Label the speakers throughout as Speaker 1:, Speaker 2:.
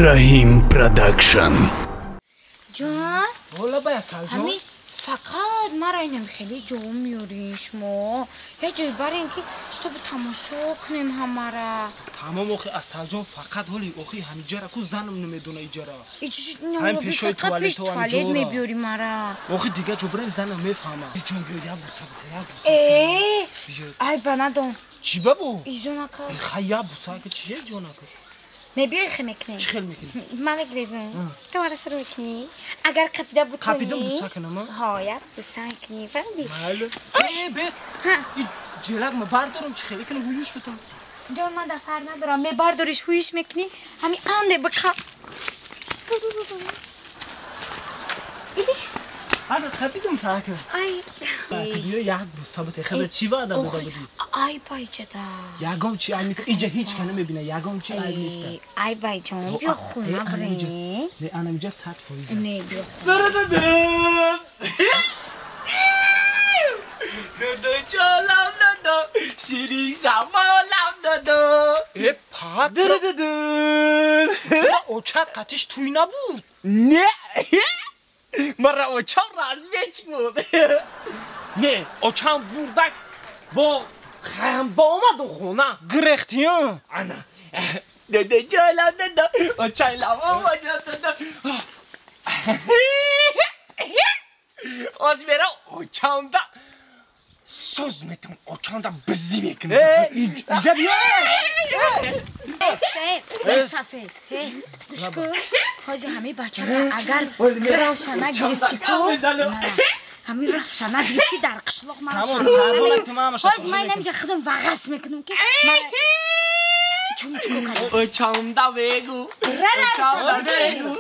Speaker 1: Раҳим Продакшн.
Speaker 2: Ҷон?
Speaker 3: Ҳола бая Салҷон?
Speaker 2: Ҳами фақат мара инам хеле ҷо меёрин шумо. Як ҷой барен ки чтобы тамошо кунем ҳамара.
Speaker 3: Тамом охи Асалҷон фақат ҳоли охи ҳамиҷара ку занам намедона иҷара.
Speaker 2: Ҳам пешои туалет туалет мебиёри мара.
Speaker 3: Охи дига ҷо барем занам мефаҳма. Ҷон биё як буса бите як буса.
Speaker 2: Э, ай ба надон.
Speaker 3: Чӣ бабу?
Speaker 2: Изонака.
Speaker 3: Хай як буса ки чие ҷонака?
Speaker 2: Мебиёй хе мекунем.
Speaker 3: Чӣ хел мекунем?
Speaker 2: Ман мегрезам. Ту мара сар мекунӣ. Агар қапида бутонӣ.
Speaker 3: Қапидам буса кунам?
Speaker 2: Ҳо, як буса мекунӣ. Фаҳмидӣ?
Speaker 3: Майли. Э, бес. И ҷелак ма бардорам чӣ хеле кунам ҳуюш бутам.
Speaker 2: Ҷон ман дафар надорам. Мебардориш ҳуюш мекунӣ. Ҳами анде бика.
Speaker 3: Ана қапидам така.
Speaker 2: Ай.
Speaker 3: Биё як буса бите. Хабар чӣ ваъда дода будӣ?
Speaker 2: Ай байҷада.
Speaker 3: Ягон чи айб нест. Иҷа ҳеҷ ка намебина. Ягон чи айб нест.
Speaker 2: Ай байҷон, биё хона бирем.
Speaker 3: Не, ана инҷа 100%.
Speaker 2: Не, биё хона.
Speaker 4: Додо ҷолам додо, ширин замолам додо.
Speaker 3: Э, пат. Очат қатиш туй набуд.
Speaker 4: Не. Мара очам разведчик буд. Не, очам бурдак бо хаямба омаду хона.
Speaker 3: Гирехтиё?
Speaker 4: Ана. Додо ҷолам додо, очайлам омаҷа додо. Оз мерам очамда соз метам, очамда бизӣ мекунам.
Speaker 3: Э, иҷа биё.
Speaker 2: Э, сафед. Э, гӯш кун. Ҳозир ҳамаи бачата агар раша нагирифтӣ ку, ҳамин раша нагирифтӣ дар қишлоқ мара ҳозир ман инамҷа худам вағас мекунам ки чумчуко кардааст.
Speaker 4: Очамда бегу. Очамда бегу.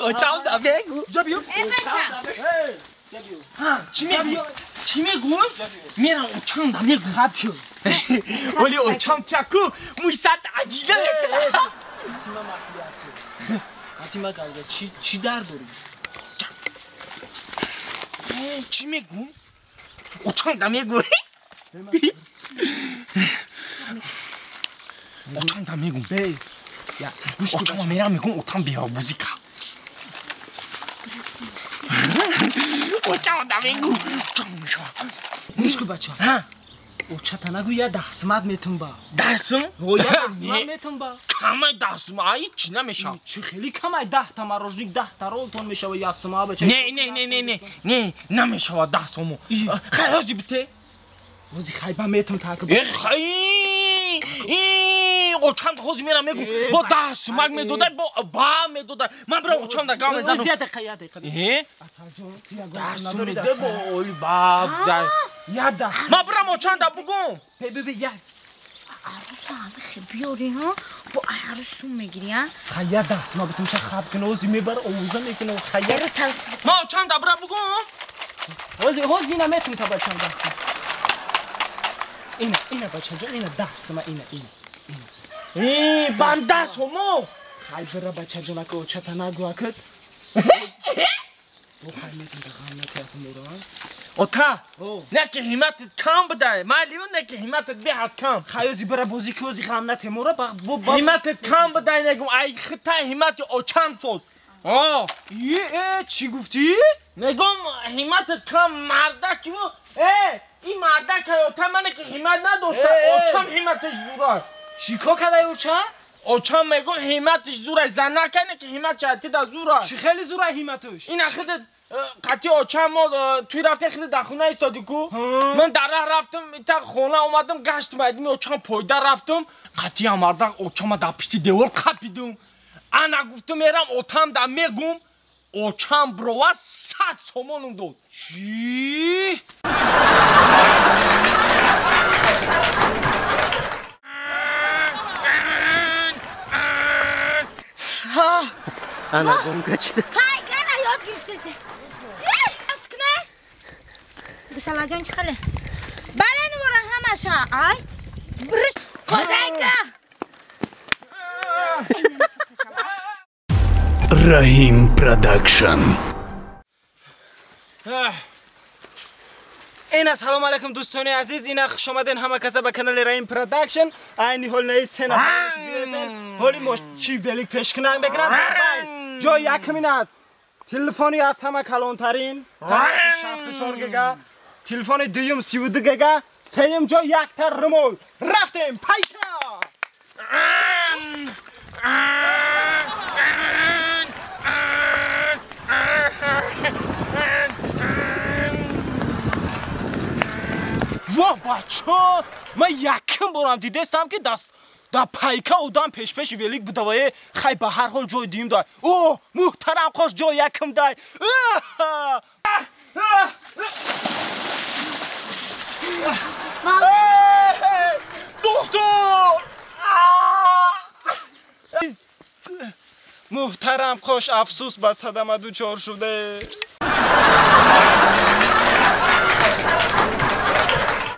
Speaker 4: Очамда бегу.
Speaker 3: Иҷа биё.
Speaker 2: Э, бача.
Speaker 4: Ҳа, чӣ мегӯ? Чӣ мегӯ? Мерам очамда мегӯ.
Speaker 3: Хаб шуд.
Speaker 4: Оли очам тяку муйсат аҷила мекунад.
Speaker 3: Фатима маслиҳат кун. Фатима гавза чӣ дард дорӣ?
Speaker 4: Чӣ мегӯ? Очамда мегӯ. Очамда мегӯ. Очама мерам мегӯм отам беобузӣ кард. Очамда мегӯ.
Speaker 3: Гӯш кун бача. Очата нагӯ я даҳсмат метум ба.
Speaker 4: Даҳсум?
Speaker 3: О, я даҳсмат метум ба.
Speaker 4: Камай даҳсум, ай чӣ намешавад?
Speaker 3: Чӣ хеле камай даҳта марожник даҳта ролтон мешава я сума бача.
Speaker 4: Не, не, не, не, не, не, намешавад даҳсуму. Хай ҳозир бите.
Speaker 3: Ҳозир хай ба метум так.
Speaker 4: Э, хай. Очам ҳозир мерам мегӯ бо даҳ сумак медодай, бо ба медодай. Ман бирам очамда гап мезанам.
Speaker 3: Я дақиқа, я дақиқа.
Speaker 4: Э?
Speaker 3: Асалҷон, ту ягон сум надорӣ
Speaker 4: даст? Бо оли баб.
Speaker 3: Я даҳ.
Speaker 4: Ман бирам очамда бугум.
Speaker 3: Бе, бе, бе, я.
Speaker 2: Арӯса ҳами хе биёри, ҳа? Бо ай арӯс сум мегирӣ, ҳа?
Speaker 3: Хай я даҳ сума битумша хаб куна, ҳозир мебара овоза мекуна, хай я.
Speaker 2: Эро тавс.
Speaker 4: Ман очамда бирам бугум.
Speaker 3: Ҳозир, ҳозир ина метум та бачам даҳ сум. Ина, ина бачаҷон, ина даҳ сума, ина, ина.
Speaker 4: Э, банда сумо.
Speaker 3: Хай бира бачаҷон, ака очата нагӯ акат. Бо хай метум та ғам накард мура.
Speaker 4: Ота, не ки ҳимматат кам будай. Майливу не ки ҳимматат беҳад кам.
Speaker 3: Хай ози бира бозӣ ки ози ғам натемура ба бо
Speaker 4: ҳимматат кам будай негум, ай хитай ҳиммати очам соз. О,
Speaker 3: е, э, чӣ гуфтӣ?
Speaker 4: Негум ҳимматат кам мардакиву. Э, ин мардак ота мане ки ҳиммат надошта, очам ҳимматаш зурай.
Speaker 3: Чӣ кор кардай оча?
Speaker 4: Очам мегум ҳимматаш зурай, занака не ки ҳиммат шайтида зурай.
Speaker 3: Чӣ хеле зурай ҳимматаш?
Speaker 4: Ина худат қатъи очам мо туй рафтем худат дар хона истоди ку. Ман дар раҳ рафтам, ита хона омадам, гаштам, айдими очам пойда рафтам. Қатъи мардак очама дар пишти девор қапидум. Ана гуфтам мерам отам да мегум, очам брова 100 сомонум дод.
Speaker 3: Чӣ?
Speaker 5: Ана гонга чи?
Speaker 2: Ҳай, гана ёд гирифтаси. Аскне? Гусалаҷон чӣ хеле? Бале нура ҳамаша, ай. Бриш қозайка.
Speaker 1: Раҳим Продакшн.
Speaker 3: Ина салом алейкум дӯстони азиз, ина хуш омаден ҳама каса ба канали Раҳим Продакшн. Айни ҳол наи се нафар. Ҳоли мо чи велик пешкунак мекунам. Ҷои якмина телефони аз ҳама калонтарин 64 гига, телефони дуюм 32 гига, сеюм ҷой якта румол. Рафтем пайка. Во бачо, ман якум борам дидестам ки даст да пайка одам пешпеши велик будавае. Хай ба ҳар ҳол ҷои дуюм дай. О, муҳтарам қош ҷои якум дай. Доктор! Муҳтарам қош афсӯс ба садама дучор шуде.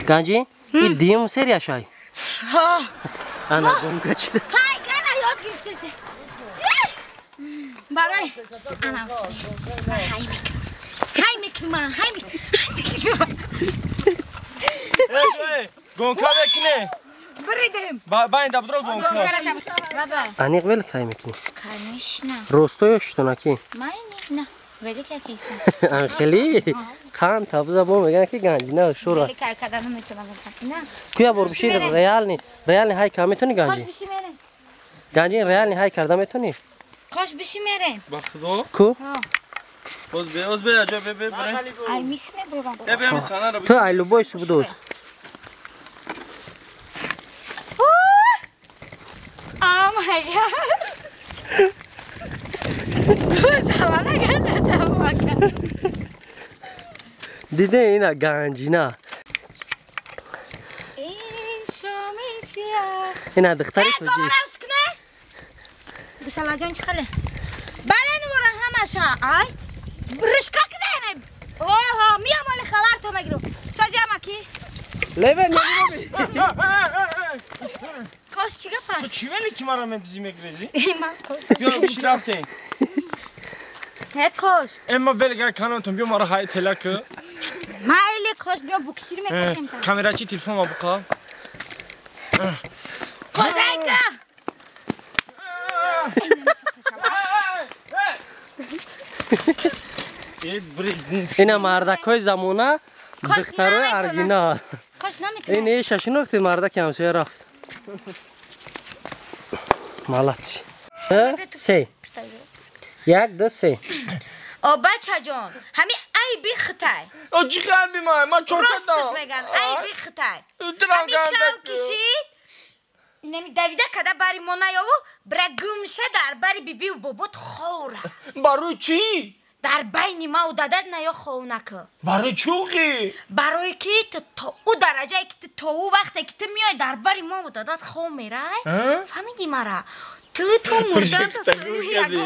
Speaker 5: Ганҷи, ин дуюм серия шай.
Speaker 2: Ҳа.
Speaker 5: Ана гонка чи?
Speaker 2: Пайкара ёд гирифтеси. Барои ана усме. Ман ҳай мекунам. Ҳай мекунам, ҳай мекунам.
Speaker 4: Гонка мекунӣ?
Speaker 2: Бридем.
Speaker 4: Ба ин дабдро гонка.
Speaker 2: Баба.
Speaker 5: Аниқ велик ҳай мекунӣ?
Speaker 2: Конечно.
Speaker 5: Росто ё шутонаки?
Speaker 2: Ман не. Велик яки.
Speaker 5: Хеле қан табза бо меган ки ганҷина шура.
Speaker 2: Велик ҳай карда наметонам. На.
Speaker 5: Куя бор биши реални, реални ҳай карда метонӣ ганҷи?
Speaker 2: Қош биши мерем.
Speaker 5: Ганҷи реални ҳай карда метонӣ?
Speaker 2: Қош биши мерем.
Speaker 4: Ба худо.
Speaker 5: Ку?
Speaker 4: Боз бе, боз бе, аҷо бе, бе, бре.
Speaker 2: Ай мис мебурам.
Speaker 4: Э бе, мис хана ро.
Speaker 5: Ту ай любой субдоз.
Speaker 2: Oh my God.
Speaker 5: Диде ина ганҷина. Ина духтари тоҷик.
Speaker 2: Гусалаҷон чӣ хеле? Бале нура ҳамаша. Ай. Бришка куне. Оҳо, миям оли хабар то мегиру. Сози амаки.
Speaker 5: Леве неми.
Speaker 2: Кош чӣ гапа?
Speaker 4: Ту чӣ вели ки мара медизи мегрези?
Speaker 2: Ман кош.
Speaker 4: Биё биши рафтем.
Speaker 2: Не кош.
Speaker 4: Эма велика канонтон биё мара ҳай телак.
Speaker 2: Майли кош биё буксир мекашем та.
Speaker 4: Камерачи телефон ма буқа.
Speaker 2: Козайка.
Speaker 5: Ина мардакҳои замона духтарои оригинал.
Speaker 2: Кош наметонам.
Speaker 5: Ин эша шинохти мардаки ҳамсоя рафт. Молодцы. Се. Як, ду, се.
Speaker 2: О, бачаҷон, ҳами айби хитай.
Speaker 4: О, чӣ айби ман? Ман чор
Speaker 2: Рост
Speaker 4: кардам.
Speaker 2: меган, айби хитай.
Speaker 4: Дилам
Speaker 2: Ҳами шав
Speaker 4: ганда.
Speaker 2: кишид, инами давида када бари мо наёву, бира гумша дар бари бибиву бобот ховра.
Speaker 4: Барои чӣ?
Speaker 2: Дар байни мау дадат наё хов накӣ.
Speaker 4: Барои чӣ охи?
Speaker 2: Барои ки ту то ӯ дараҷае ки ту то ӯ вақте ки ту меои дар бари мау дадат хов мерай, фаҳмидӣ мара? Ту то мурдан то
Speaker 4: Гуфта гӯ кардӣ.